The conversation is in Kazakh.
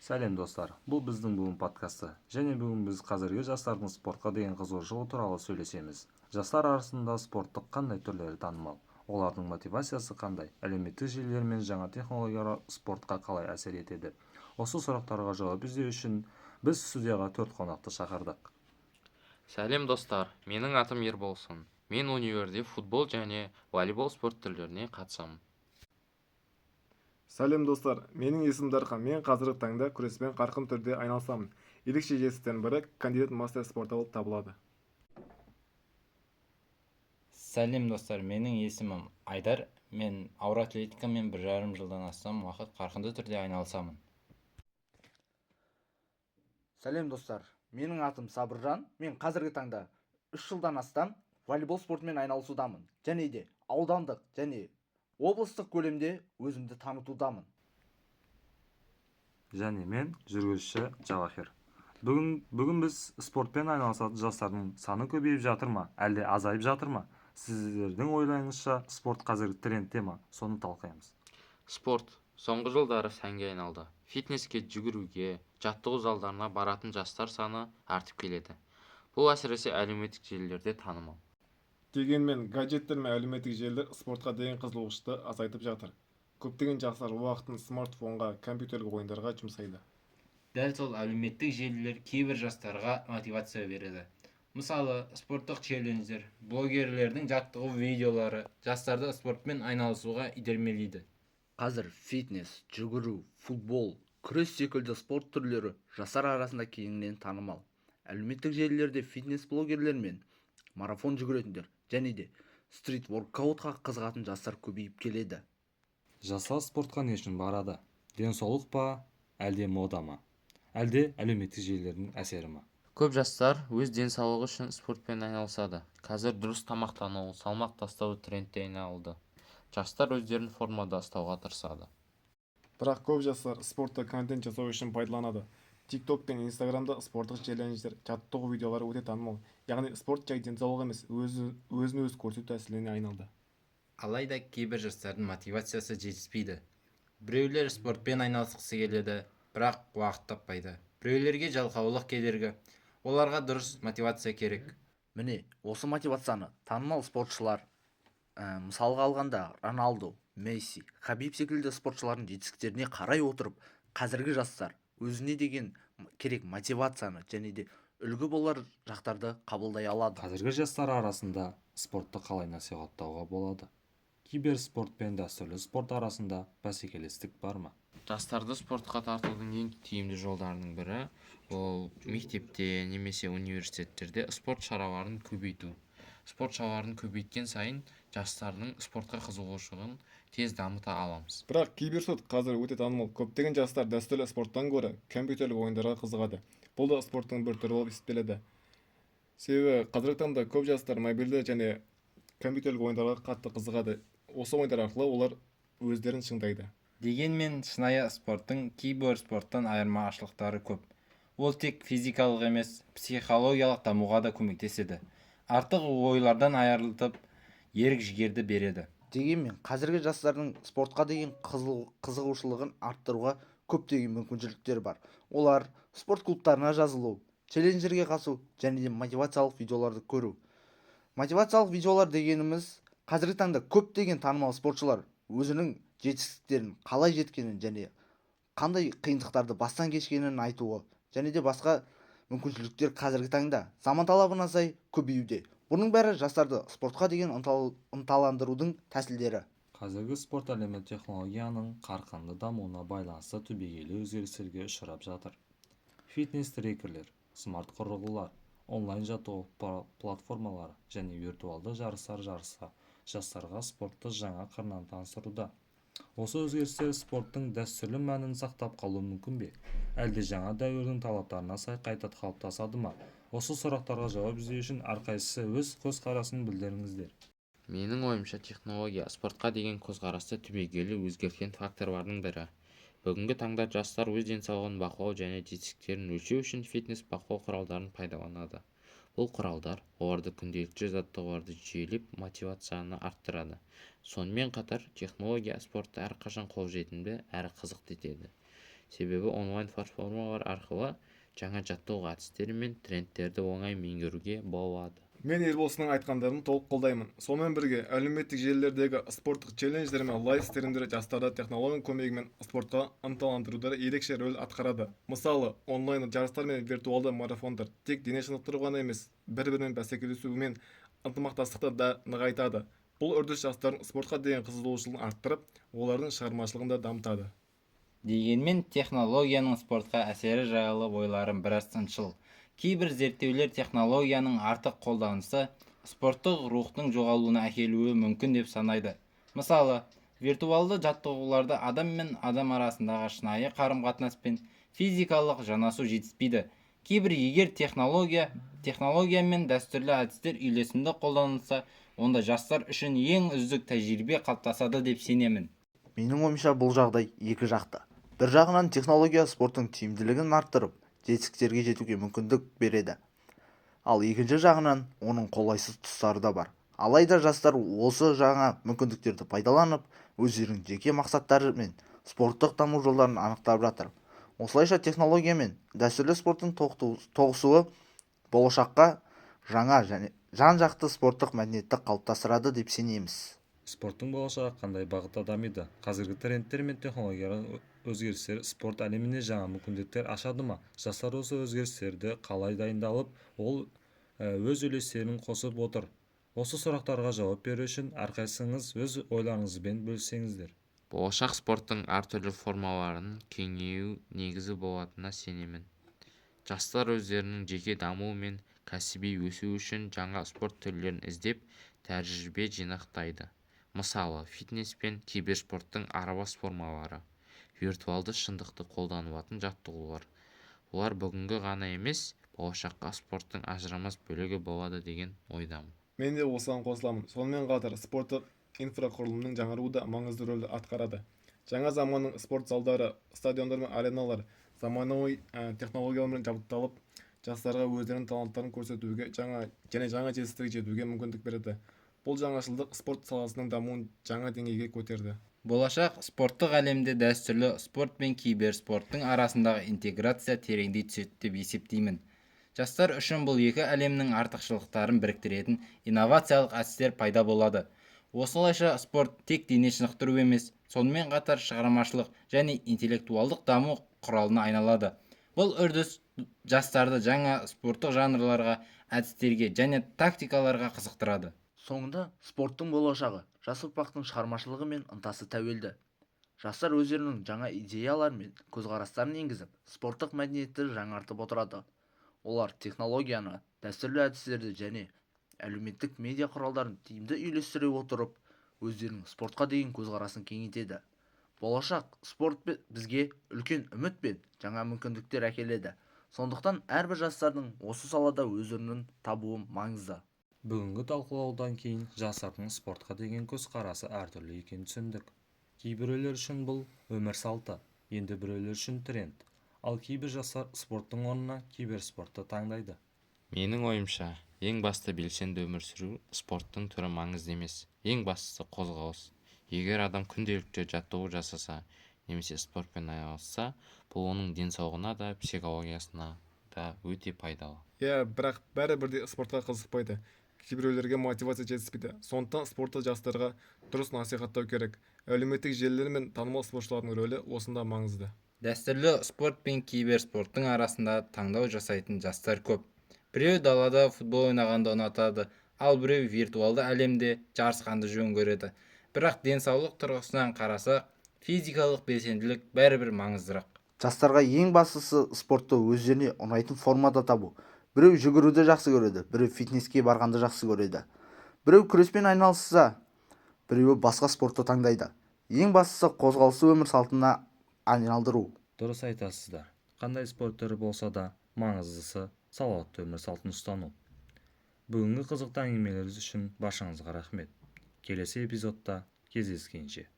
Сәлем, достар! Бұл біздің Буын подкасты және бүгін біз қазіргі жастардың спортқа деген қызығушылығы туралы сөйлесеміз. Жастар арасында спорттық қандай түрлері танымал, олардың мотивациясы қандай, әлеуметтік желілер мен жаңа технологиялар спортқа қалай әсер етеді? Осы сұрақтарға жауап іздеу үшін біз студияға төрт қонақты шақырдық. Сәлем, достар! Менің атым Ерболсын. Мен универде футбол және волейбол спорт түрлеріне қатысамын. Сәлем, достар! Менің есімім Дархан. Мен қазіргі таңда күреспен қарқынды түрде айналысамын. Ерекше жетістіктердің бірі кандидат мастер спорта болып табылады. Сәлем, достар! Менің есімім Айдар. Мен ауыр атлетикамен 1,5 жылдан астам уақыт қарқынды түрде айналысамын. Сәлем, достар! Менің атым Сабыржан. Мен қазіргі таңда 3 жылдан астам волейбол спортымен айналысудамын және де аудандық және облыстық көлемде өзімді танытудамын. Және мен, жүргізуші Джавахир. Бүгін біз спортпен айналысатын жастардың саны көбейіп жатыр ма, әлде азайып жатыр ма, сіздердің ойларыңызша, спорт қазір трендте ма, соны талқылаймыз. Спорт соңғы жылдары сәнге айналды. Фитнеске, жүгіруге, жаттығу залдарына баратын жастар саны артып келеді. Бұл әсіресе әлеуметтік желілерде танымал. Дегенмен гаджеттер мен әлеуметтік желілер спортқа деген қызығушылықты азайтып жатыр. Көптеген жастар уақытын смартфонға, компьютерлік ойындарға жұмсайды. Дәл сол әлеуметтік желілер кейбір жастарға мотивация береді. Мысалы, спорттық челлендждер, блогерлердің жаттығу видеолары жастарды спортпен айналысуға итермелейді. Қазір фитнес, жүгіру, футбол, күрес секілді спорт түрлері жастар арасында кеңінен танымал. Әлеуметтік желілерде фитнес блогерлер мен марафон жүгіретіндер және де стрит воркаутқа қызығатын жастар көбейіп келеді. Жастар спортқа не үшін барады? Денсаулық па, әлде мода ма, әлде әлеуметтік желілердің әсері ма? Көп жастар өз денсаулығы үшін спортпен айналысады. Қазір дұрыс тамақтану, салмақ тастау трендке айналды. Жастар өздерін формада ұстауға тырысады. Бірақ көп жастар спортты контент жасау үшін пайдаланады. Тикток пен Инстаграмда спорттық челлендждер, жаттығу видеолары өте танымал. Яғни спорт жай денсаулық емес, өзін өзі көрсету тәсіліне айналды. Алайда кейбір жастардың мотивациясы жетіспейді. Біреулер спортпен айналысқысы келеді, бірақ уақыт таппайды. Біреулерге жалқаулық кедергі. Оларға дұрыс мотивация керек. Міне, осы мотивацияны танымал спортшылар, мысалға алғанда, Роналду, Месси, Хабиб секілді спортшылардың жетістіктеріне қарай отырып, қазіргі жастар өзіне деген керек мотивацияны және де үлгі болар жақтарды қабылдай алады. Қазіргі жастар арасында спортты қалай насихаттауға болады? Киберспорт пен дәстүрлі спорт арасында бәсекелестік бар ма? Жастарды спортқа тартудың ең тиімді жолдарының бірі ол мектепте немесе университеттерде спорт шараларын көбейту. Спорт шараларын көбейткен сайын жастардың спортқа қызығушылығын тез дамыта аламыз. Бірақ киберспорт қазір өте танымал. Көптеген жастар дәстүрлі спорттан гөрі компьютерлік ойындарға қызығады. Бұл да спорттың бір түрі болып есептеледі. Себебі қазіргі таңда көп жастар мобильді және компьютерлік ойындарға қатты қызығады. Осы ойындар арқылы олар өздерін шыңдайды. Дегенмен шынайы спорттың киберспорттан айырмашылықтары көп. Ол тек физикалық емес, психологиялық дамуға да көмектеседі. Артық ойлардан айырылтып, ерік жігерді береді. Дегенмен қазіргі жастардың спортқа деген қызығушылығын арттыруға көптеген мүмкіншіліктер бар. Олар: спорт клубтарына жазылу, челлендждерге қатысу және де мотивациялық видеоларды көру. Мотивациялық видеолар дегеніміз, қазіргі таңда көптеген танымал спортшылар өзінің жетістіктерін, қалай жеткенін және қандай қиындықтарды бастан кешкенін айтуы және де басқа мүмкіншіліктер қазіргі таңда заман талабына сай көбеюде. Бұның бәрі жастарды спортқа деген ынталандырудың тәсілдері. Қазіргі спорт әлемі технологияның қарқынды дамуына байланысты түбегейлі өзгерістерге ұшырап жатыр. Фитнес трекерлер, смарт құрылғылар, онлайн жаттығу платформалары және виртуалды жарыстар жастарға спортты жаңа қырынан таныстыруда. Осы өзгерістер спорттың дәстүрлі мәнін сақтап қалуы мүмкін бе, әлде жаңа дәуірдің талаптарына сай қайта қалыптасады ма? Осы сұрақтарға жауап іздеу үшін әрқайсысы өз көзқарасын білдіріңіздер. Менің ойымша, технология спортқа деген көзқарасты түбегейлі өзгерткен факторлардың бірі. Бүгінгі таңда жастар өз денсаулығын бақылау және жетістіктерін өлшеу үшін фитнес бақылау құралдарын пайдаланады. Бұл құралдар оларды күнделікті жаттығуларды жүйелеп, мотивацияны арттырады. Сонымен қатар технология спортты әрқашан қолжетімді әрі қызықты етеді. Себебі онлайн платформалар арқылы жаңа жаттығу әдістері мен трендтерді оңай меңгеруге болады. Мен Ерболсынның айтқандарын толық қолдаймын. Сонымен бірге әлеуметтік желілердегі спорттық челлендждер мен лайв стримдер жастарды технологияның көмегімен спортқа ынталандыруда ерекше рөл атқарады. Мысалы, онлайн жарыстар мен виртуалды марафондар тек дене шынықтыру ғана емес, бір-бірімен бәсекелесу мен ынтымақтастықты да нығайтады. Бұл үрдіс жастардың спортқа деген қызығушылығын арттырып, олардың шығармашылығын да дамытады. Дегенмен технологияның спортқа әсері жайлы ойларым біраз сыншыл. Кейбір зерттеулер технологияның артық қолданысы спорттық рухтың жоғалуына әкелуі мүмкін деп санайды. Мысалы, виртуалды жаттығуларда адам мен адам арасындағы шынайы қарым-қатынас пен физикалық жанасу жетіспейді. Кейбір егер технология мен дәстүрлі әдістер үйлесімді қолданылса, онда жастар үшін ең үздік тәжірибе қалыптасады деп сенемін. Менің ойымша, бұл жағдай екі жақты. Бір жағынан, технология спорттың тиімділігін арттырып, жетістіктерге жетуге мүмкіндік береді. Ал екінші жағынан, оның қолайсыз тұстары да бар. Алайда жастар осы жаңа мүмкіндіктерді пайдаланып, өздерінің жеке мақсаттары мен спорттық даму жолдарын анықтап жатыр. Осылайша, технология мен дәстүрлі спорттың тоғысуы болашаққа жаңа және жан-жақты спорттық мәдениетті қалыптастырады деп сенеміз. Спорттың болашағы қандай бағытта дамиды? Қазіргі трендтер мен технологиялық өзгерістер спорт әлеміне жаңа мүмкіндіктер ашады ма? Жастар осы өзгерістерді қалай дайындалып, ол өз үлестерін қосып отыр? Осы сұрақтарға жауап беру үшін әрқайсыңыз өз ойларыңызбен бөліссеңіздер. Болашақ спорттың әртүрлі формаларының кеңею негізі болатынына сенемін. Жастар өздерінің жеке дамуы мен кәсіби өсуі үшін жаңа спорт түрлерін іздеп, тәжірибе жинақтайды. Мысалы, фитнес пен киберспорттың аралас формалары, виртуалды шындықты қолданылатын жаттығулар. Олар бүгінгі ғана емес, болашаққа спорттың ажырамас бөлігі болады деген ойдамын. Мен де осыған қосыламын. Сонымен қатар спорттық инфрақұрылымның жаңаруы да маңызды рөл атқарады. Жаңа заманның спорт залдары, стадиондар мен ареналар заманауи технологиялармен жабдықталып, жастарға өздерінің таланттарын көрсетуге жаңа және жаңа жетістікке жетуге мүмкіндік береді. Бұл жаңашылдық спорт саласының дамуын жаңа деңгейге көтерді. Болашақ спорттық әлемде дәстүрлі спорт пен киберспорттың арасындағы интеграция тереңдей түседі деп есептеймін. Жастар үшін бұл екі әлемнің артықшылықтарын біріктіретін инновациялық әдістер пайда болады. Осылайша, спорт тек дене шынықтыру емес, сонымен қатар шығармашылық және интеллектуалдық даму құралына айналады. Бұл үрдіс жастарды жаңа спорттық жанрларға, әдістерге және тактикаларға қызықтырады. Соңында спорттың болашағы жас ұрпақтың шығармашылығы мен ынтасы тәуелді. Жастар өздерінің жаңа идеялары мен көзқарастарын енгізіп, спорттық мәдениетті жаңартып отырады. Олар технологияны, дәстүрлі әдістерді және әлеуметтік медиа құралдарын тиімді үйлестіре отырып, өздерінің спортқа деген көзқарасын кеңейтеді. Болашақ спорт бізге үлкен үміт пен жаңа мүмкіндіктер әкеледі. Сондықтан әрбір жастардың осы салада өз орнын табуы маңызды. Бүгінгі талқылаудан кейін жастардың спортқа деген көзқарасы әртүрлі екенін түсіндік. Кейбіреулер үшін бұл өмір салты, енді біреулер үшін тренд. Ал кейбір жастар спорттың орнына киберспортты таңдайды. Менің ойымша, ең басты белсенді өмір сүру. Спорттың түрі маңызды емес, ең бастысы қозғалыс. Егер адам күнделікті жаттығу жасаса немесе спортпен айналысса, бұл оның денсаулығына да, психологиясына да өте пайдалы. Иә, бірақ бәрі бірдей спортқа қызықпайды. Кейбіреулерге мотивация жетіспейді. Сондықтан спортты жастарға дұрыс насихаттау керек. Әлеуметтік желілер мен танымал спортшылардың рөлі осында маңызды. Дәстүрлі спорт пен киберспорттың арасында таңдау жасайтын жастар көп. Біреу далада футбол ойнағанды ұнатады, ал біреу виртуалды әлемде жарысқанды жөн көреді. Бірақ денсаулық тұрғысынан қарасақ, физикалық белсенділік бәрібір маңыздырақ. Жастарға ең бастысы спортты өздеріне ұнайтын формада табу. Біреу жүгіруді жақсы көреді, біреу фитнеске барғанды жақсы көреді, біреу күреспен айналысса, біреуі басқа спортты таңдайды. Ең бастысы қозғалысты өмір салтына айналдыру. Дұрыс айтасыздар. Қандай спорт түрі болса да, маңыздысы салауатты өмір салтын ұстану. Бүгінгі қызықты әңгімелеріңіз үшін баршаңызға рахмет. Келесі эпизодта кездескенше.